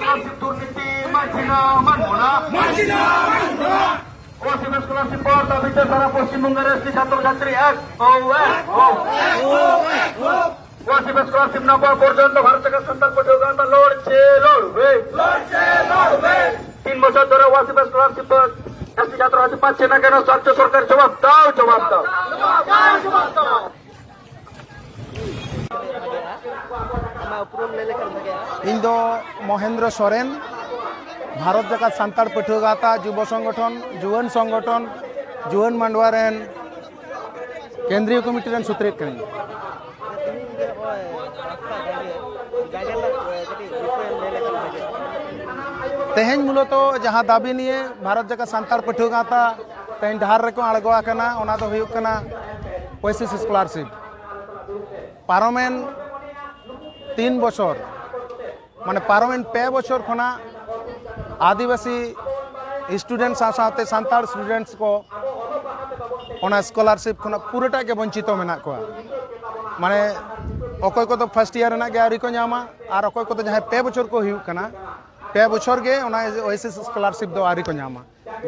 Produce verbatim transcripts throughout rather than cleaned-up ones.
Scholarship দুর্নীতি মানছি না, মানবো না। মানছি না, মানবো না। ওয়াসিফ স্কলারশিপ পাওয়ার দাবিতে সারা পশ্চিমবঙ্গের এসটি ছাত্রছাত্রী এক হও, এক হও। ওয়াসিফ স্কলারশিপ না পাওয়া পর্যন্ত ভারত জাকাত সান্তাল পাঠুয়া গাঁথা লড়ছে, লড়বে। লড়ছে, লড়বে। তিন বছর ধরে ওয়াসিফ স্কলারশিপ এসটি ছাত্রছাত্রী পাচ্ছে না কেন? রাজ্য সরকার জবাব দাও, জবাব দাও। ᱟᱢᱟᱜ ᱩᱯᱨᱩᱢ ᱞᱟᱹᱭ ᱞᱮᱠᱷᱟᱱ ᱵᱷᱟᱜᱮᱜᱼᱟ᱾ ᱤᱧ ᱫᱚ ᱢᱚᱦᱮᱱᱫᱨᱚ ᱥᱚᱨᱮᱱ, ᱵᱷᱟᱨᱚᱛ ᱡᱟᱠᱟᱛ ᱥᱟᱱᱛᱟᱲ ᱯᱟᱹᱴᱷᱩᱣᱟᱹ ᱜᱟᱶᱛᱟ, ᱡᱩᱵᱚ ᱥᱚᱝᱜᱚᱴᱷᱚᱱ, ᱡᱩᱣᱟᱹᱱ ᱥᱚᱝᱜᱚᱴᱷᱚᱱ, ᱡᱩᱣᱟᱹᱱ ᱢᱟᱰᱣᱟ ᱨᱮᱱ ᱠᱮᱱᱫᱨᱤᱭᱚ ᱠᱚᱢᱤᱴᱤ ᱨᱮᱱ ᱥᱩᱛᱨᱮᱫ ᱠᱟᱹᱱᱟᱹᱧ᱾ ᱛᱮᱦᱮᱧ ᱫᱚ ᱱᱚᱜᱼᱚᱭ ᱨᱟᱥᱛᱟ ᱡᱟᱸᱜᱮ, ᱡᱟᱸᱜᱮ ᱨᱮᱱᱟᱜ, ᱮ, ᱠᱟᱹᱴᱤᱡ ᱵᱤᱥᱚᱭ ᱮᱢ ᱞᱟᱹᱭ ᱞᱮᱠᱷᱟᱱ ᱵᱷᱟᱜᱮ᱾ ᱛᱮᱦᱮᱧ ᱢᱩᱞᱚᱛᱚ ᱡᱟᱦᱟᱸ ᱫᱟᱹᱵᱤ ᱱᱤᱭᱮ ᱵᱷᱟᱨᱚᱛ ᱡᱟᱠᱟᱛ ᱥᱟᱱᱛᱟᱲ ᱯᱟᱹᱴᱷᱩᱣᱟᱹ ᱜᱟᱶᱛᱟ ᱛᱮᱦᱮᱧ ᱰᱟᱦᱟᱨ ᱨᱮᱠᱚ ᱟᱬᱜᱚ ᱟᱠᱟᱱᱟ, ᱚᱱᱟ ᱫᱚ ᱦᱩᱭᱩᱜ ᱠᱟᱱᱟ ᱳᱭᱮᱥᱤᱥ ᱥᱠᱚᱞᱟᱨᱥᱤᱯ᱾ ᱯᱟᱨᱚᱢᱮᱱ ᱛᱤᱱ ᱵᱚᱪᱷᱚᱨ, ᱢᱟᱱᱮ ᱯᱟᱨᱚᱢᱮᱱ ᱯᱮ ᱵᱚᱪᱷᱚᱨ ᱠᱷᱚᱱᱟᱜ ᱟᱹᱫᱤᱵᱟᱹᱥᱤ ᱥᱴᱩᱰᱮᱱᱴ ᱥᱟᱶ ᱥᱟᱶᱛᱮ ᱥᱟᱱᱛᱟᱲ ᱥᱴᱩᱰᱮᱱᱴᱥ ᱠᱚ ᱚᱱᱟ ᱥᱠᱚᱞᱟᱨᱥᱤᱯ ᱠᱷᱚᱱᱟᱜ ᱯᱩᱨᱟᱹᱴᱟᱜ ᱜᱮ ᱵᱚᱧᱪᱤᱛᱚ ᱢᱮᱱᱟᱜ ᱠᱚᱣᱟ᱾ ᱢᱟᱱᱮ ᱚᱠᱚᱭ ᱠᱚᱫᱚ ᱯᱷᱟᱥᱴ ᱤᱭᱟᱨ ᱨᱮᱱᱟᱜ ᱜᱮ ᱟᱹᱣᱨᱤ ᱠᱚ ᱧᱟᱢᱟ, ᱟᱨ ᱚᱠᱚᱭ ᱠᱚᱫᱚ ᱡᱟᱦᱟᱸᱭ ᱯᱮ ᱵᱚᱪᱷᱚᱨ ᱠᱚ ᱦᱩᱭᱩᱜ ᱠᱟᱱᱟ, ᱯᱮ ᱵᱚᱪᱷᱚᱨ ᱜᱮ ᱚᱱᱟ ᱳᱭᱮᱥᱤᱥ ᱥᱠᱚᱞᱟᱨᱥᱤᱯ ᱫᱚ ᱟᱹᱣᱨᱤ ᱠᱚ ᱧᱟᱢᱟ᱾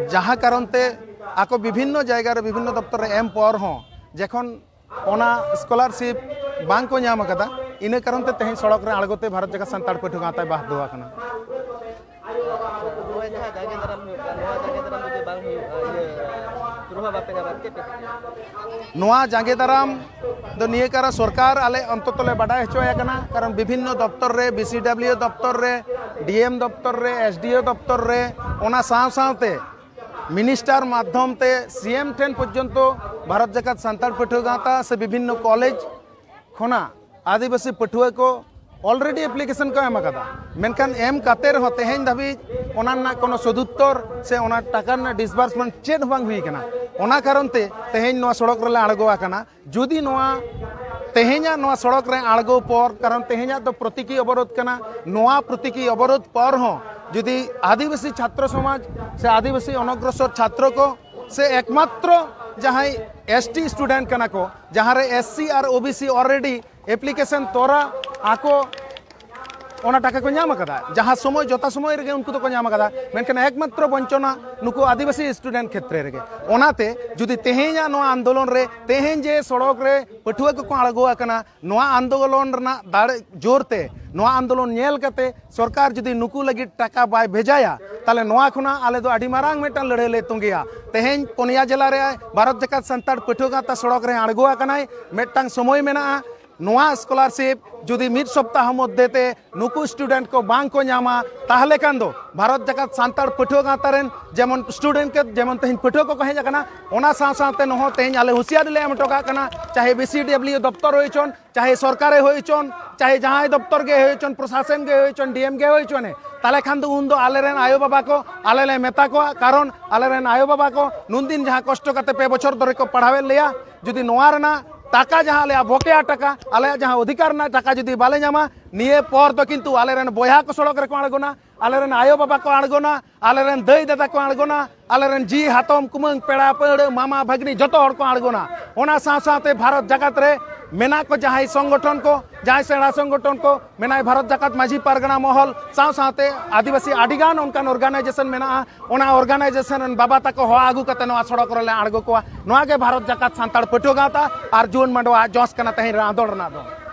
ᱡᱟᱦᱟᱸ ᱠᱟᱨᱚᱱ ᱛᱮ ᱟᱠᱚ ᱵᱤᱵᱷᱤᱱᱱᱚ ᱡᱟᱭᱜᱟ ᱨᱮ ᱵᱤᱵᱷᱤᱱᱱᱚ ᱫᱚᱯᱛᱚᱨ ᱨᱮ ᱮᱢ ᱯᱚᱨ ᱦᱚᱸ ᱡᱚᱠᱷᱚᱱ ᱚᱱᱟ ᱥᱠᱚᱞᱟᱨᱥᱤᱯ ᱵᱟᱝ ᱠᱚ ᱧᱟᱢ ᱟᱠᱟᱫᱟ, ᱤᱱᱟᱹ ᱠᱟᱨᱚᱱ ᱛᱮ ᱛᱮᱦᱮᱧ ᱥᱚᱲᱚᱠ ᱨᱮ ᱟᱬᱜᱚ ᱛᱮ ᱵᱷᱟᱨᱚᱛ ᱡᱟᱠᱟᱛ ᱥᱟᱱᱛᱟᱲ ᱯᱟᱹᱴᱷᱩᱣᱟᱹ ᱜᱟᱶᱛᱟᱭ ᱵᱟᱫᱷᱫᱷᱚ ᱟᱠᱟᱱᱟ᱾ ᱱᱚᱜᱼᱚᱭ ᱡᱟᱦᱟᱸ ᱡᱟᱸᱜᱮ ᱫᱟᱨᱟᱢ ᱦᱩᱭᱩᱜ ᱠᱟᱱᱟ, ᱱᱚᱣᱟ ᱡᱟᱸᱜᱮ ᱫᱟᱨᱟᱢ ᱡᱩᱫᱤ ᱵᱟᱝ ᱦᱩᱭᱩᱜᱼᱟ, ᱤᱭᱟᱹ, ᱯᱨᱚᱵᱷᱟᱵᱽ ᱟᱯᱮ ᱧᱟᱢᱟ, ᱪᱮᱫ ᱯᱮ ᱪᱤᱠᱟᱹᱭᱟ? ᱱᱚᱣᱟ ᱡᱟᱸᱜᱮ ᱫᱟᱨᱟᱢ ᱫᱚ ᱱᱤᱭᱟᱹ ᱠᱟᱨᱚᱱ ᱥᱚᱨᱠᱟᱨ ᱟᱞᱮ ᱚᱱᱛᱚᱛᱚ ᱞᱮ ᱵᱟᱰᱟᱭ ᱦᱚᱪᱚᱭᱮ ᱠᱟᱱᱟ, ᱠᱟᱨᱚᱱ ᱵᱤᱵᱷᱤᱱᱱᱚ ᱫᱚᱯᱛᱚᱨ ᱨᱮ, ᱵᱤ ᱥᱤ ᱰᱟᱵᱽᱞᱤᱭᱩ ᱫᱚᱯᱛᱚᱨ ᱨᱮ, ᱰᱤ ᱮᱢ ᱫᱚᱯᱛᱚᱨ ᱨᱮ, ᱮᱥ ᱰᱤ ᱳ ᱫᱚᱯᱛᱚᱨ ᱨᱮ, ᱚᱱᱟ ᱥᱟᱶ ᱥᱟᱶᱛᱮ ᱢᱤᱱᱤᱥᱴᱟᱨ ᱢᱟᱫᱽᱫᱷᱚᱢ ᱛᱮ ᱥᱤ ᱮᱢ ᱴᱷᱮᱱ ᱯᱚᱨᱡᱚᱱᱛᱚ ᱵᱷᱟᱨᱚᱛ ᱡᱟᱠᱟᱛ ᱥᱟᱱᱛᱟᱲ ᱯᱟᱹᱴᱷᱩᱣᱟᱹ ᱜᱟᱶᱛᱟ ᱥᱮ ᱵᱤᱵᱷᱤᱱᱱᱚ ᱠᱚᱞᱮᱡᱽ ᱠᱷᱚᱱᱟᱜ ᱟᱹᱫᱤᱵᱟᱹᱥᱤ ᱯᱟᱹᱴᱷᱩᱣᱟᱹ ᱠᱚ already application ᱠᱚ ᱮᱢ ᱟᱠᱟᱫᱟ, ᱢᱮᱱᱠᱷᱟᱱ ᱮᱢ ᱠᱟᱛᱮ ᱨᱮᱦᱚᱸ ᱛᱮᱦᱮᱧ ᱫᱷᱟᱹᱵᱤᱡ ᱚᱱᱟ ᱨᱮᱱᱟᱜ ᱠᱳᱱᱳ ᱥᱚᱫᱩᱛᱛᱚᱨ ᱥᱮ ᱚᱱᱟ ᱴᱟᱠᱟ ᱨᱮᱱᱟᱜ ᱰᱤᱥᱵᱟᱨᱥᱢᱮᱱᱴ ᱪᱮᱫ ᱦᱚᱸ ᱵᱟᱝ ᱦᱩᱭ ᱟᱠᱟᱱᱟ᱾ ᱚᱱᱟ ᱠᱟᱨᱚᱱ ᱛᱮ ᱛᱮᱦᱮᱧ ᱱᱚᱣᱟ ᱥᱚᱲᱚᱠ ᱨᱮᱞᱮ ᱟᱬᱜᱚ ᱟᱠᱟᱱᱟ᱾ ᱡᱩᱫᱤ ᱱᱚᱣᱟ ᱛᱮᱦᱮᱧᱟᱜ ᱱᱚᱣᱟ ᱥᱚᱲᱚᱠ ᱨᱮ ᱟᱬᱜᱚ ᱯᱚᱨ, ᱠᱟᱨᱚᱱ ᱛᱮᱦᱮᱧᱟᱜ ᱫᱚ ᱯᱨᱚᱛᱤᱠᱤ ᱚᱵᱚᱨᱳᱫᱷ ᱠᱟᱱᱟ, ᱱᱚᱣᱟ ᱯᱨᱚᱛᱤᱠᱤ ᱚᱵᱚᱨᱳᱫᱷ ᱯᱚᱨ ᱦᱚᱸ ᱡᱩᱫᱤ ᱟᱹᱫᱤᱵᱟᱹᱥᱤ ᱪᱷᱟᱛᱨᱚ ᱥᱚᱢᱟᱡᱽ ᱥᱮ ᱟᱹᱫᱤᱵᱟᱹᱥᱤ ᱚᱱᱚᱜᱨᱚᱥᱚᱨ ᱪᱷᱟᱛᱨᱚ ᱠᱚ ᱥᱮ ᱮᱠᱢᱟᱛᱨᱚ ᱡᱟᱦᱟᱸᱭ ᱮᱥ ᱴᱤ ᱥᱴᱩᱰᱮᱱᱴ ᱠᱟᱱᱟ ᱠᱚ, ᱡᱟᱦᱟᱸ ᱨᱮ ᱮᱥ ᱥᱤ ᱟᱨ O B C already application ᱛᱚᱨᱟ ᱟᱠᱚ ᱚᱱᱟ ᱴᱟᱠᱟ ᱠᱚ ᱧᱟᱢ ᱟᱠᱟᱫᱟ, ᱡᱟᱦᱟᱸ ᱥᱚᱢᱚᱭ, ᱡᱚᱛᱷᱟ ᱥᱚᱢᱚᱭ ᱨᱮᱜᱮ ᱩᱱᱠᱩ ᱫᱚᱠᱚ ᱧᱟᱢ ᱟᱠᱟᱫᱟ᱾ ᱢᱮᱱᱠᱷᱟᱱ ᱮᱠᱢᱟᱛᱨᱚ ᱵᱚᱧᱪᱚᱱᱟ ᱱᱩᱠᱩ ᱟᱹᱫᱤᱵᱟᱹᱥᱤ ᱥᱴᱩᱰᱮᱱᱴ ᱠᱷᱮᱛᱨᱮ ᱨᱮᱜᱮ᱾ ᱚᱱᱟᱛᱮ ᱡᱩᱫᱤ ᱛᱮᱦᱮᱧᱟᱜ ᱱᱚᱣᱟ ᱟᱱᱫᱳᱞᱚᱱ ᱨᱮ, ᱛᱮᱦᱮᱧ ᱡᱮ ᱥᱚᱲᱚᱠ ᱨᱮ ᱯᱟᱹᱴᱷᱩᱣᱟᱹ ᱠᱚᱠᱚ ᱟᱬᱜᱚ ᱟᱠᱟᱱᱟ, ᱱᱚᱣᱟ ᱟᱱᱫᱳᱞᱚᱱ ᱨᱮᱱᱟᱜ ᱫᱟᱲᱮ ᱡᱳᱨ ᱛᱮ, ᱱᱚᱣᱟ ᱟᱱᱫᱳᱞᱚᱱ ᱧᱮᱞ ᱠᱟᱛᱮ ᱥᱚᱨᱠᱟᱨ ᱡᱩᱫᱤ ᱱᱩᱠᱩ ᱞᱟᱹᱜᱤᱫ ᱴᱟᱠᱟ ᱵᱟᱭ ᱵᱷᱮᱡᱟᱭᱟ, ᱛᱟᱦᱚᱞᱮ ᱱᱚᱣᱟ ᱠᱷᱚᱱᱟᱜ ᱟᱞᱮ ᱫᱚ ᱟᱹᱰᱤ ᱢᱟᱨᱟᱝ ᱢᱤᱫᱴᱟᱝ ᱞᱟᱹᱲᱦᱟᱹᱭ ᱞᱮ ᱛᱚᱸᱜᱮᱭᱟ᱾ ᱛᱮᱦᱮᱧ ᱯᱩᱱᱭᱟ ᱡᱮᱞᱟ ᱨᱮ ᱵᱷᱟᱨᱚᱛ ᱡᱟᱠᱟᱛ ᱥᱟᱱᱛᱟᱲ ᱯᱟᱹᱴᱷᱩᱣᱟᱹ ᱜᱟᱶᱛᱟ ᱥᱚᱲᱚᱠ ᱨᱮ ᱟᱬᱜᱚ ᱟᱠᱟᱱᱟᱭ, ᱢᱤᱫᱴᱟᱝ ᱥᱚᱢᱚᱭ ᱢᱮᱱᱟᱜᱼᱟ᱾ ᱱᱚᱣᱟ ᱥᱠᱚᱞᱟᱨᱥᱤᱯ ᱡᱩᱫᱤ ᱢᱤᱫ ᱥᱚᱯᱛᱟᱦᱚ ᱢᱚᱫᱽᱫᱷᱮ ᱛᱮ ᱱᱩᱠᱩ ᱥᱴᱩᱰᱮᱱᱴ ᱠᱚ ᱵᱟᱝ ᱠᱚ ᱧᱟᱢᱟ, ᱛᱟᱦᱚᱞᱮ ᱠᱷᱟᱱ ᱫᱚ ᱵᱷᱟᱨᱚᱛ ᱡᱟᱠᱟᱛ ᱥᱟᱱᱛᱟᱲ ᱯᱟᱹᱴᱷᱩᱣᱟᱹ ᱜᱟᱶᱛᱟ ᱨᱮᱱ ᱡᱮᱢᱚᱱ ᱥᱴᱩᱰᱮᱱᱴ ᱠᱚ, ᱡᱮᱢᱚᱱ ᱛᱮᱦᱮᱧ ᱯᱟᱹᱴᱷᱩᱣᱟᱹ ᱠᱚᱠᱚ ᱦᱮᱡ ᱟᱠᱟᱱᱟ, ᱚᱱᱟ ᱥᱟᱶ ᱥᱟᱶᱛᱮ ᱱᱚᱦᱚᱸ ᱛᱮᱦᱮᱧ ᱟᱞᱮ ᱦᱩᱸᱥᱤᱭᱟᱨᱤ ᱞᱮ ᱮᱢ ᱦᱚᱴᱚ ᱠᱟᱜ ᱠᱟᱱᱟ, ᱪᱟᱦᱮ ᱵᱤ ᱥᱤ ᱰᱟᱵᱽᱞᱤᱭᱩ ᱫᱚᱯᱛᱚᱨ ᱦᱩᱭ ᱦᱚᱪᱚᱱ, ᱪᱟᱦᱮ ᱥᱚᱨᱠᱟᱨᱮ ᱦᱩᱭ ᱦᱚᱪᱚᱱ, ᱪᱟᱦᱮ ᱡᱟᱦᱟᱸᱭ ᱫᱚᱯᱛᱚᱨ ᱜᱮ ᱦᱩᱭ ᱦᱚᱪᱚᱱ, ᱯᱨᱚᱥᱟᱥᱚᱱ ᱜᱮ ᱦᱩᱭ ᱦᱚᱪᱚᱱ, ᱰᱤ ᱮᱢ ᱜᱮ ᱦᱩᱭ ᱦᱚᱪᱚᱱᱮ, ᱛᱟᱦᱚᱞᱮ ᱠᱷᱟᱱ ᱫᱚ ᱩᱱᱫᱚ ᱟᱞᱮᱨᱮᱱ ᱟᱭᱳᱼᱵᱟᱵᱟ ᱠᱚ ᱟᱞᱮ ᱞᱮ ᱢᱮᱛᱟ ᱠᱚᱣᱟ, ᱠᱟᱨᱚᱱ ᱟᱞᱮᱨᱮᱱ ᱟᱭᱳᱼᱵᱟᱵᱟ ᱠᱚ ᱱᱩᱱᱫᱤᱱ ᱡᱟᱦᱟᱸ ᱠᱚᱥᱴᱚ ᱠᱟᱛᱮ ᱯᱮ ᱵᱚᱪᱷᱚᱨ ᱫᱷᱚᱨᱮ ᱠᱚ ᱯᱟᱲᱦᱟᱣᱮᱫ ᱞᱮᱭᱟ, ᱡᱩᱫᱤ ᱱᱚᱣᱟ ᱨᱮᱱᱟᱜ ᱴᱟᱠᱟ, ᱡᱟᱦᱟᱸ ᱟᱞᱮᱭᱟᱜ ᱵᱚᱠᱮᱭᱟ ᱴᱟᱠᱟ, ᱟᱞᱮᱭᱟᱜ ᱡᱟᱦᱟᱸ ᱚᱫᱷᱤᱠᱟᱨ ᱨᱮᱱᱟᱜ ᱴᱟᱠᱟ ᱡᱩᱫᱤ ᱵᱟᱞᱮ ᱧᱟᱢᱟ, ᱱᱤᱭᱟᱹ ᱯᱚᱨ ᱫᱚ ᱠᱤᱱᱛᱩ ᱟᱞᱮᱨᱮᱱ ᱵᱚᱭᱦᱟ ᱠᱚ ᱥᱚᱲᱚᱠ ᱨᱮᱠᱚ ᱟᱬᱜᱚᱱᱟ, ᱟᱞᱮᱨᱮᱱ ᱟᱭᱳᱼᱵᱟᱵᱟ ᱠᱚ ᱟᱬᱜᱚᱱᱟ, ᱟᱞᱮᱨᱮᱱ ᱫᱟᱹᱭ ᱫᱟᱫᱟ ᱠᱚ ᱟᱬᱜᱚᱱᱟ, ᱟᱞᱮᱨᱮᱱ ᱡᱤ ᱦᱟᱛᱚᱢ ᱠᱩᱢᱟᱹᱝ ᱯᱮᱲᱟ ᱯᱟᱹᱲᱦᱟᱹ ᱢᱟᱢᱟ ᱵᱷᱟᱹᱜᱽᱱᱤ ᱡᱚᱛᱚ ᱦᱚᱲ ᱠᱚ ᱟᱬᱜᱚᱱᱟ᱾ ᱚᱱᱟ ᱥᱟᱶ ᱥᱟᱶᱛᱮ ᱵᱷᱟᱨᱚᱛ ᱡᱟᱠᱟᱛ ᱨᱮ ᱢᱮᱱᱟᱜ ᱠᱚ ᱡᱟᱦᱟᱸᱭ ᱥᱚᱝᱜᱚᱴᱷᱚᱱ ᱠᱚ, ᱡᱟᱦᱟᱸᱭ ᱥᱮᱬᱟ ᱥᱚᱝᱜᱚᱴᱷᱚᱱ ᱠᱚ ᱢᱮᱱᱟᱭ ᱵᱷᱟᱨᱚᱛ ᱡᱟᱠᱟᱛ ᱢᱟᱹᱡᱷᱤ ᱯᱟᱨᱜᱟᱱᱟ ᱢᱚᱦᱚᱞ, ᱥᱟᱶ ᱥᱟᱶᱛᱮ ᱟᱹᱫᱤᱵᱟᱹᱥᱤ ᱟᱹᱰᱤᱜᱟᱱ ᱚᱱᱠᱟᱱ ᱚᱨᱜᱟᱱᱟᱭᱡᱮᱥᱚᱱ ᱢᱮᱱᱟᱜᱼᱟ᱾ ᱚᱱᱟ ᱚᱨᱜᱟᱱᱟᱭᱡᱮᱥᱚᱱ ᱨᱮᱱ ᱵᱟᱵᱟ ᱛᱟᱠᱚ ᱦᱚᱦᱚ ᱟᱹᱜᱩ ᱠᱟᱛᱮ ᱱᱚᱣᱟ ᱥᱚᱲᱚᱠ ᱨᱮᱞᱮ ᱟᱬᱜᱚ ᱠᱚᱣᱟ᱾ ᱱᱚᱣᱟ ᱜᱮ ᱵᱷᱟᱨᱚᱛ ᱡᱟᱠᱟᱛ ᱥᱟᱱᱛᱟᱲ ᱯᱟᱹᱴᱷᱩᱣᱟᱹ ᱜᱟᱶᱛᱟ ᱟᱨ ᱡᱩᱣᱟᱹᱱ ᱢᱟᱰᱣᱟ ᱡᱚᱥ ᱠᱟᱱᱟ ᱛᱮᱦᱮᱧ ᱨᱮ ᱟᱸᱫᱳᱲ ᱨᱮᱱᱟᱜ ᱫᱚ᱾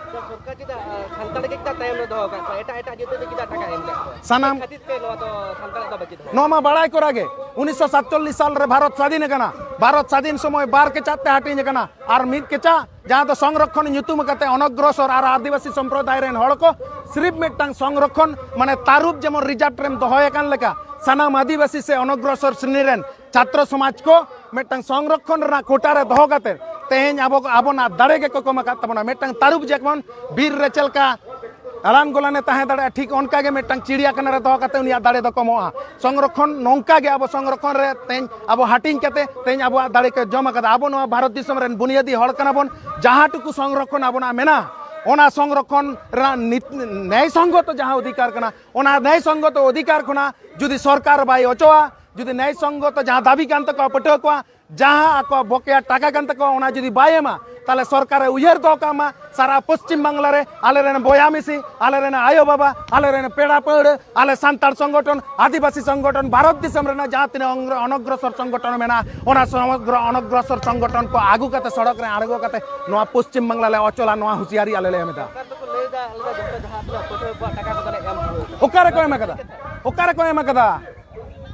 ᱥᱚᱨᱠᱟᱨ ᱪᱮᱫᱟᱜ ᱥᱟᱱᱛᱟᱲ ᱜᱮ ᱪᱮᱫᱟᱜ ᱛᱟᱭᱚᱢ ᱨᱮ ᱫᱚᱦᱚ ᱟᱠᱟᱫ ᱠᱚᱣᱟ? ᱮᱴᱟᱜ ᱮᱴᱟᱜ ᱡᱟᱹᱛᱤ ᱫᱚ ᱪᱮᱫᱟᱜ ᱴᱟᱠᱟ ᱮᱢ ᱟᱠᱟᱫ ᱠᱚᱣᱟ? ᱥᱟᱱᱟᱢ ᱪᱮᱫ ᱠᱷᱟᱹᱛᱤᱨ ᱛᱮ ᱱᱚᱣᱟ ᱫᱚ ᱥᱟᱱᱛᱟᱲᱟᱜ ᱫᱚ ᱵᱟᱹᱪᱩᱜ ᱫᱚᱦᱚ? ᱱᱚᱣᱟ ᱢᱟ ᱵᱟᱲᱟᱭ ᱠᱚᱨᱟ ᱜᱮ, ᱩᱱᱤᱥᱥᱚ ᱥᱟᱛᱪᱚᱞᱞᱤᱥ ᱥᱟᱞ ᱨᱮ ᱵᱷᱟᱨᱚᱛ ᱥᱟᱫᱷᱤᱱ ᱟᱠᱟᱱᱟ᱾ ᱵᱷᱟᱨᱚᱛ ᱥᱟᱫᱷᱤᱱ ᱥᱚᱢᱚᱭ ᱵᱟᱨ ᱠᱮᱪᱟᱜ ᱛᱮ ᱦᱟᱹᱴᱤᱧ ᱟᱠᱟᱱᱟ, ᱟᱨ ᱢᱤᱫ ᱠᱮᱪᱟᱜ ᱡᱟᱦᱟᱸ ᱫᱚ ᱥᱚᱝᱨᱚᱠᱷᱚᱱ ᱧᱩᱛᱩᱢ ᱠᱟᱛᱮ ᱚᱱᱚᱜᱨᱚᱥᱚᱨ ᱟᱨ ᱟᱹᱫᱤᱵᱟᱹᱥᱤ ᱥᱚᱢᱯᱨᱚᱫᱟᱭ ᱨᱮᱱ ᱦᱚᱲ ᱠᱚ ᱥᱤᱨᱤᱯ ᱢᱤᱫᱴᱟᱝ ᱥᱚᱝᱨᱚᱠᱷᱚᱱ, ᱢᱟᱱᱮ ᱛᱟᱹᱨᱩᱵ ᱡᱮᱢᱚᱱ ᱨᱤᱡᱟᱨᱵᱷ ᱨᱮᱢ ᱫᱚᱦᱚᱭᱮ ᱠᱟᱱ ᱞᱮᱠᱟ, ᱥᱟᱱᱟᱢ ᱟᱹᱫᱤᱵᱟᱹᱥᱤ ᱥᱮ ᱚᱱᱚᱜᱨᱚᱥᱚᱨ ᱥᱨᱮᱱᱤ ᱨᱮᱱ ᱪᱷᱟᱛᱨᱚ ᱥᱚᱢᱟᱡᱽ ᱠᱚ ᱢᱤᱫᱴᱟᱝ ᱥᱚᱝᱨᱚᱠᱷᱚᱱ ᱨᱮᱱᱟᱜ ᱠᱳᱴᱟ ᱨᱮ ᱫᱚᱦᱚ ᱠᱟᱛᱮ ᱛᱮᱦᱮᱧ ᱟᱵᱚ, ᱟᱵᱚᱱᱟᱜ ᱫᱟᱲᱮ ᱜᱮᱠᱚ ᱠᱚᱢ ᱟᱠᱟᱫ ᱛᱟᱵᱚᱱᱟ᱾ ᱢᱤᱫᱴᱟᱝ ᱛᱟᱹᱨᱩᱵ ᱡᱮᱢᱚᱱ ᱵᱤᱨ ᱨᱮ ᱪᱮᱫ ᱞᱮᱠᱟ ᱟᱞᱟᱱ ᱜᱚᱞᱟᱱᱮ ᱛᱟᱦᱮᱸ ᱫᱟᱲᱮᱭᱟᱜᱼᱟ, ᱴᱷᱤᱠ ᱚᱱᱠᱟ ᱜᱮ ᱢᱤᱫᱴᱟᱝ ᱪᱤᱲᱤᱭᱟᱠᱷᱟᱱᱟ ᱨᱮ ᱫᱚᱦᱚ ᱠᱟᱛᱮ ᱩᱱᱤᱭᱟᱜ ᱫᱟᱲᱮ ᱫᱚ ᱠᱚᱢᱚᱜᱼᱟ᱾ ᱥᱚᱝᱨᱚᱠᱷᱚᱱ ᱱᱚᱝᱠᱟ ᱜᱮ ᱟᱵᱚ ᱥᱚᱝᱨᱚᱠᱷᱚᱱ ᱨᱮ ᱛᱮᱦᱮᱧ ᱟᱵᱚ ᱦᱟᱹᱴᱤᱧ ᱠᱟᱛᱮ ᱛᱮᱦᱮᱧ ᱟᱵᱚᱣᱟᱜ ᱫᱟᱲᱮ ᱠᱚ ᱡᱚᱢ ᱟᱠᱟᱫᱟ᱾ ᱟᱵᱚ ᱱᱚᱣᱟ ᱵᱷᱟᱨᱚᱛ ᱫᱤᱥᱚᱢ ᱨᱮᱱ ᱵᱩᱱᱤᱭᱟᱹᱫᱤ ᱦᱚᱲ ᱠᱟᱱᱟ ᱵᱚᱱ᱾ ᱡᱟᱦᱟᱸ ᱴᱩᱠᱩ ᱥᱚᱝᱨᱚᱠᱷᱚᱱ ᱟᱵᱚᱱᱟᱜ ᱢᱮᱱᱟᱜᱼᱟ, ᱚᱱᱟ ᱥᱚᱝᱨᱚᱠᱷᱚᱱ ᱨᱮᱱᱟᱜ ᱱᱤᱛ-, ᱱᱮᱭ ᱥᱚᱝᱜᱚᱛᱚ ᱡᱟᱦᱟᱸ ᱚᱫᱷᱤᱠᱟᱨ ᱠᱟᱱᱟ, ᱚᱱᱟ ᱱᱮᱭ ᱥᱚᱝᱜᱚᱛᱚ ᱚᱫᱷᱤᱠᱟᱨ ᱠᱷᱚᱱᱟᱜ ᱡᱩᱫᱤ ᱥᱚᱨᱠᱟᱨ ᱵᱟᱭ ᱚᱪᱚᱜᱼᱟ, ᱡᱩᱫᱤ ᱱᱮᱭ ᱥᱚᱝᱜᱚᱛᱚ ᱡᱟᱦᱟᱸ ᱫᱟᱹᱵᱤ ᱠᱟᱱ ᱛᱟᱠᱚᱣᱟ ᱯᱟᱹᱴᱷᱩᱣᱟᱹ ᱠᱚᱣᱟᱜ, ᱡᱟᱦᱟᱸ ᱟᱠᱚᱣᱟᱜ ᱵᱚᱠᱮᱭᱟ ᱴᱟᱠᱟ ᱠᱟᱱ ᱛᱟᱠᱚᱣᱟ, ᱚᱱᱟ ᱡᱩᱫᱤ ᱵᱟᱭ ᱮᱢᱟ, ᱛᱟᱦᱚᱞᱮ ᱥᱚᱨᱠᱟᱨᱮ ᱩᱭᱦᱟᱹᱨ ᱫᱚᱦᱚ ᱠᱟᱜ ᱢᱟ, ᱥᱟᱨᱟ ᱯᱚᱥᱪᱤᱢ ᱵᱟᱝᱞᱟ ᱨᱮ ᱟᱞᱮᱨᱮᱱ ᱵᱚᱭᱦᱟ ᱢᱤᱥᱤ, ᱟᱞᱮᱨᱮᱱ ᱟᱭᱳ ᱵᱟᱵᱟ, ᱟᱞᱮᱨᱮᱱ ᱯᱮᱲᱟ ᱯᱟᱹᱲᱦᱟᱹ, ᱟᱞᱮ ᱥᱟᱱᱛᱟᱲ ᱥᱚᱝᱜᱚᱴᱷᱚᱱ, ᱟᱹᱫᱤᱵᱟᱹᱥᱤ ᱥᱚᱝᱜᱚᱴᱷᱚᱱ, ᱵᱷᱟᱨᱚᱛ ᱫᱤᱥᱚᱢ ᱨᱮᱱᱟᱜ ᱡᱟᱦᱟᱸ ᱛᱤᱱᱟᱹᱜ ᱚᱝᱜᱨᱚ-, ᱚᱱᱚᱜᱨᱚᱥᱚᱨ ᱥᱚᱝᱜᱚᱴᱷᱚᱱ ᱢᱮᱱᱟᱜᱼᱟ, ᱚᱱᱟ ᱥᱚᱢᱚᱜᱨᱚ ᱚᱱᱚᱜᱨᱚᱥᱚᱨ ᱥᱚᱝᱜᱚᱴᱷᱚᱱ ᱠᱚ ᱟᱹᱜᱩ ᱠᱟᱛᱮ, ᱥᱚᱲᱚᱠ ᱨᱮ ᱟᱬᱜᱚ ᱠᱟᱛᱮ ᱱᱚᱣᱟ ᱯᱚᱥᱪᱤᱢ ᱵᱟᱝᱞᱟ ᱞᱮ ᱚᱪᱚᱞᱟ, ᱱᱚᱣᱟ ᱦᱩᱸᱥᱤᱭᱟᱨᱤ ᱟᱞᱮ ᱞᱮ ᱮᱢ ᱮᱫᱟ᱾ ᱥᱚᱨᱠᱟᱨ ᱫᱚᱠᱚ ᱞᱟᱹᱭ ᱮᱫᱟ, ᱟᱞᱮ ᱫᱚ ᱡᱚᱛᱚ ᱡᱟᱦᱟᱸ ᱛᱤᱱᱟᱹᱜ ᱯᱟᱹᱴᱷᱩᱣᱟᱹ ᱠᱚᱣᱟᱜ ᱴᱟᱠᱟ ᱠᱚᱫᱚᱞᱮ ᱮᱢ ᱯᱩᱨᱟᱹᱣ ᱠᱟᱫᱟ᱾ ᱚᱠᱟ ᱨᱮᱠᱚ ᱮᱢ ᱟᱠᱟᱫᱟ? ᱚᱠᱟ ᱨᱮᱠᱚ ᱮᱢ ᱟᱠᱟᱫᱟ?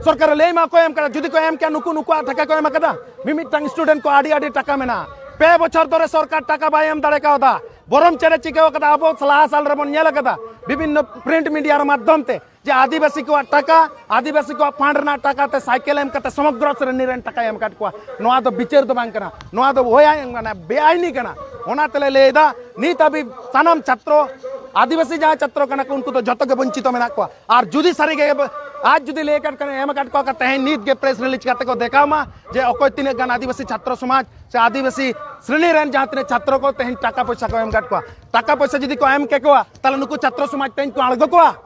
ᱥᱚᱨᱠᱟᱨ ᱞᱟᱹᱭ ᱢᱟ ᱚᱠᱚᱭ ᱮᱢ ᱠᱟᱫᱟ? ᱡᱩᱫᱤ ᱠᱚ ᱮᱢ ᱠᱮᱭᱟ, ᱱᱩᱠᱩ ᱱᱩᱠᱩᱣᱟᱜ ᱴᱟᱠᱟ ᱠᱚ ᱮᱢ ᱟᱠᱟᱫᱟ? ᱢᱤᱢᱤᱫᱴᱟᱝ ᱥᱴᱩᱰᱮᱱᱴ ᱠᱚ ᱟᱹᱰᱤ ᱟᱹᱰᱤ ᱴᱟᱠᱟ ᱢᱮᱱᱟᱜᱼᱟ᱾ ᱯᱮ ᱵᱚᱪᱷᱚᱨ ᱫᱷᱚᱨᱮ ᱥᱚᱨᱠᱟᱨ ᱴᱟᱠᱟ ᱵᱟᱭ ᱮᱢ ᱫᱟᱲᱮ ᱠᱟᱣᱫᱟ᱾ ᱵᱚᱨᱚᱢ ᱪᱮᱫ ᱮ ᱪᱤᱠᱟᱹ ᱟᱠᱟᱫᱟ? ᱟᱵᱚ ᱞᱟᱦᱟ ᱥᱟᱞ ᱨᱮᱵᱚᱱ ᱧᱮᱞ ᱟᱠᱟᱫᱟ ᱵᱤᱵᱷᱤᱱᱱᱚ ᱯᱨᱤᱱᱴ ᱢᱤᱰᱤᱭᱟ ᱨᱮ ᱢᱟᱫᱽᱫᱷᱚᱢ ᱛᱮ, ᱡᱮ ᱟᱹᱫᱤᱵᱟᱹᱥᱤ ᱠᱚᱣᱟᱜ ᱴᱟᱠᱟ, ᱟᱹᱫᱤᱵᱟᱹᱥᱤ ᱠᱚᱣᱟᱜ ᱯᱷᱟᱱᱰ ᱨᱮᱱᱟᱜ ᱴᱟᱠᱟ ᱛᱮ ᱥᱟᱭᱠᱮᱞ ᱮᱢ ᱠᱟᱛᱮ ᱥᱚᱢᱚᱜᱨᱚ ᱥᱨᱮᱱᱤ ᱨᱮᱱ ᱴᱟᱠᱟᱭ ᱮᱢ ᱟᱠᱟᱫ ᱠᱚᱣᱟ᱾ ᱱᱚᱣᱟ ᱫᱚ ᱵᱤᱪᱟᱹᱨ ᱫᱚ ᱵᱟᱝ ᱠᱟᱱᱟ, ᱱᱚᱣᱟ ᱫᱚ ᱵᱮᱼᱟᱭᱤᱱ ᱠᱟᱱᱟ, ᱵᱮᱼᱟᱭᱤᱱᱤ ᱠᱟᱱᱟ᱾ ᱚᱱᱟ ᱛᱮᱞᱮ ᱞᱟᱹᱭ ᱮᱫᱟ, ᱱᱤᱛ ᱦᱟᱹᱵᱤᱡ ᱥᱟᱱᱟᱢ ᱪᱷᱟᱛᱨᱚ, ᱟᱹᱫᱤᱵᱟᱹᱥᱤ ᱡᱟᱦᱟᱸᱭ ᱪᱷᱟᱛᱨᱚ ᱠᱟᱱᱟ ᱠᱚ, ᱩᱱᱠᱩ ᱫᱚ ᱡᱚᱛᱚ ᱜᱮ ᱵᱚᱧᱪᱤᱛᱚ ᱢᱮᱱᱟᱜ ᱠᱚᱣᱟ᱾ ᱟᱨ ᱡᱩᱫᱤ ᱥᱟᱹᱨᱤ ᱜᱮ ᱟᱡ ᱡᱩᱫᱤ ᱞᱟᱹᱭ ᱟᱠᱟᱫ ᱠᱷᱟᱱ ᱮᱢ ᱟᱠᱟᱫ ᱠᱚᱣᱟ ᱠᱚ, ᱛᱮᱦᱮᱧ ᱱᱤᱛ ᱜᱮ ᱯᱨᱮᱥ ᱨᱤᱞᱤᱡᱽ ᱠᱟᱛᱮ ᱠᱚ ᱫᱮᱠᱷᱟᱣ ᱢᱟ ᱡᱮ ᱚᱠᱚᱭ ᱛᱤᱱᱟᱹᱜ ᱜᱟᱱ ᱟᱹᱫᱤᱵᱟᱹᱥᱤ ᱪᱷᱟᱛᱨᱚ ᱥᱚᱢᱟᱡᱽ ᱥᱮ ᱟᱹᱫᱤᱵᱟᱹᱥᱤ ᱥᱨᱮᱱᱤ ᱨᱮᱱ ᱡᱟᱦᱟᱸ ᱛᱤᱱᱟᱹᱜ ᱪᱷᱟᱛᱨᱚ ᱠᱚ ᱛᱮᱦᱮᱧ ᱴᱟᱠᱟ ᱯᱚᱭᱥᱟ ᱠᱚ ᱮᱢ ᱟᱠᱟᱫ ᱠᱚᱣᱟ᱾ ᱴᱟᱠᱟ ᱯᱚᱭᱥᱟ ᱡᱩᱫᱤ ᱠᱚ ᱮᱢ ᱠᱮᱠᱚᱣᱟ, ᱛᱟᱦᱚᱞᱮ ᱱᱩᱠᱩ ᱪᱷᱟᱛᱨᱚ ᱥᱚᱢᱟᱡᱽ ᱛᱮᱦᱮᱧ ᱠᱚ ᱟᱬᱜᱚ ᱠᱚᱣᱟ?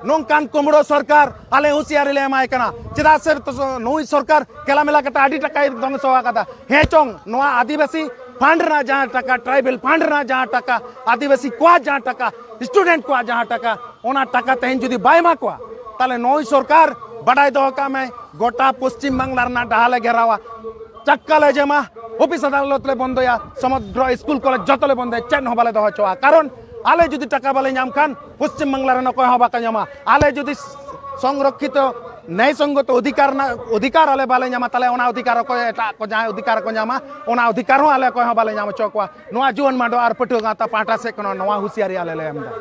ᱱᱚᱝᱠᱟᱱ ᱠᱩᱢᱲᱳ ᱥᱚᱨᱠᱟᱨ ᱟᱞᱮ ᱦᱩᱸᱥᱤᱭᱟᱨᱤ ᱞᱮ ᱮᱢᱟᱭ ᱠᱟᱱᱟ᱾ ᱪᱮᱫᱟᱜ ᱥᱮ ᱛᱚ ᱱᱩᱭ ᱥᱚᱨᱠᱟᱨ ᱠᱮᱞᱟᱢᱮᱞᱟ ᱠᱟᱛᱮ ᱟᱹᱰᱤ ᱴᱟᱠᱟᱭ ᱫᱷᱚᱝᱥᱚ ᱟᱠᱟᱫᱟ᱾ ᱦᱮᱸ ᱪᱚᱝ, ᱱᱚᱣᱟ ᱟᱹᱫᱤᱵᱟᱹᱥᱤ ᱯᱷᱟᱱᱰ ᱨᱮᱱᱟᱜ ᱡᱟᱦᱟᱸ ᱴᱟᱠᱟ, ᱴᱨᱟᱭᱵᱮᱞ ᱯᱷᱟᱱᱰ ᱨᱮᱱᱟᱜ ᱡᱟᱦᱟᱸ ᱴᱟᱠᱟ, ᱟᱹᱫᱤᱵᱟᱹᱥᱤ ᱠᱚᱣᱟᱜ ᱡᱟᱦᱟᱸ ᱴᱟᱠᱟ, ᱥᱴᱩᱰᱮᱱᱴ ᱠᱚᱣᱟᱜ ᱡᱟᱦᱟᱸ ᱴᱟᱠᱟ, ᱚᱱᱟ ᱴᱟᱠᱟ ᱛᱮᱦᱮᱧ ᱡᱩᱫᱤ ᱵᱟᱭ ᱮᱢᱟ ᱠᱚᱣᱟ, ᱛᱟᱦᱚᱞᱮ ᱱᱩᱭ ᱥᱚᱨᱠᱟᱨ, ᱵᱟᱰᱟᱭ ᱫᱚᱦᱚ ᱠᱟᱜ ᱢᱮ, ᱜᱚᱴᱟ ᱯᱚᱥᱪᱤᱢ ᱵᱟᱝᱞᱟ ᱨᱮᱱᱟᱜ ᱰᱟᱦᱟᱨ ᱞᱮ ᱜᱷᱮᱨᱟᱣᱟ, ᱪᱟᱠᱠᱟ ᱞᱮ ᱡᱚᱢᱟ, ᱚᱯᱷᱤᱥ ᱟᱫᱟᱞᱚᱛ ᱞᱮ ᱵᱚᱱᱫᱚᱭᱟ, ᱥᱚᱢᱚᱜᱨᱚ ᱥᱠᱩᱞ ᱠᱚᱞᱮᱡᱽ ᱡᱚᱛᱚ ᱞᱮ ᱵᱚᱱᱫᱚᱭᱟ, ᱪᱮᱫ ᱦᱚᱸ ᱵᱟᱞᱮ ᱫᱚᱦᱚ ᱦᱚᱪᱚᱣᱟᱜᱼᱟ᱾ ᱠᱟᱨᱚᱱ ᱟᱞᱮ ᱡᱩᱫᱤ ᱴᱟᱠᱟ ᱵᱟᱞᱮ ᱧᱟᱢ ᱠᱷᱟᱱ, ᱯᱚᱥᱪᱤᱢ ᱵᱟᱝᱞᱟ ᱨᱮᱱ ᱚᱠᱚᱭ ᱦᱚᱸ ᱵᱟᱠᱚ ᱧᱟᱢᱟ᱾ ᱟᱞᱮ ᱡᱩᱫᱤ ᱥᱚᱝᱨᱚᱠᱠᱷᱤᱛᱚ ᱱᱮᱭ ᱥᱚᱝᱜᱚᱛᱚ ᱚᱫᱷᱤᱠᱟᱨ ᱨᱮᱱᱟᱜ ᱚᱫᱷᱤᱠᱟᱨ ᱟᱞᱮ ᱵᱟᱞᱮ ᱧᱟᱢᱟ, ᱛᱟᱦᱚᱞᱮ ᱚᱱᱟ ᱚᱫᱷᱤᱠᱟᱨ ᱚᱠᱚᱭ, ᱮᱴᱟᱜ ᱠᱚ ᱡᱟᱦᱟᱸᱭ ᱚᱫᱷᱤᱠᱟᱨ ᱠᱚ ᱧᱟᱢᱟ, ᱚᱱᱟ ᱚᱫᱷᱤᱠᱟᱨ ᱦᱚᱸ ᱟᱞᱮ ᱚᱠᱚᱭ ᱦᱚᱸ ᱵᱟᱞᱮ ᱧᱟᱢ ᱦᱚᱪᱚ ᱠᱚᱣᱟ᱾ ᱱᱚᱣᱟ ᱡᱩᱣᱟᱹᱱ ᱢᱟᱰᱣᱟ ᱟᱨ ᱯᱟᱹᱴᱷᱩᱣᱟᱹ ᱜᱟᱶᱛᱟ ᱯᱟᱦᱴᱟ ᱥᱮᱫ ᱠᱷᱚᱱ ᱱᱚᱣᱟ ᱦᱩᱸᱥᱤᱭᱟᱨᱤ ᱟᱞᱮ ᱞᱮ ᱮᱢ ᱮᱫᱟ᱾